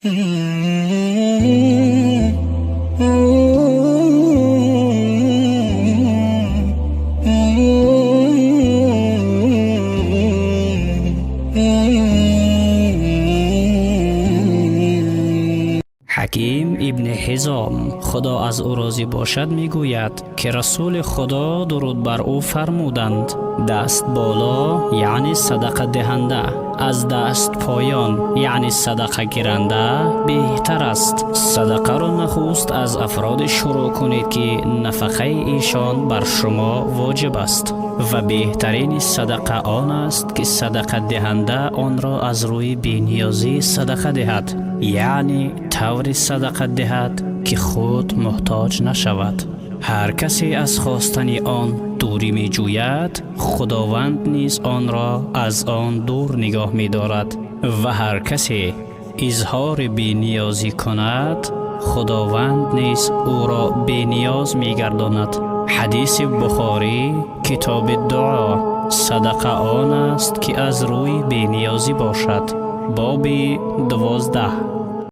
Ҳаким ибни Ҳизом, Худо аз ӯ розӣ бошад, мегӯяд, ки Расули Худо, дуруд бар ӯ, фармуданд: «Даст боло, яъне садақадиҳанда, аз даст поён, яъне садақагиранда, беҳтар аст. Садақаро нахуст аз афроде шурӯъ кунед, ки нафақаи эшон бар шумо воҷиб аст, ва беҳтарини садақа он аст, ки садақадиҳанда онро аз рӯи бениёзӣ садақа диҳад, яъне тавре садақа диҳад, ки худ муҳтоҷ нашавад. Ҳар касе аз хостани он дурӣ меҷӯяд, Худованд низ онро аз он дур нигоҳ медорад, ва ҳар касе изҳори бениёзӣ кунад, Худованд низ ӯро бениёз мегардонад». Ҳадиси Бухорӣ, китоби дуо. Садақа он аст, ки аз рӯи бениёзӣ бошад. Боби 12.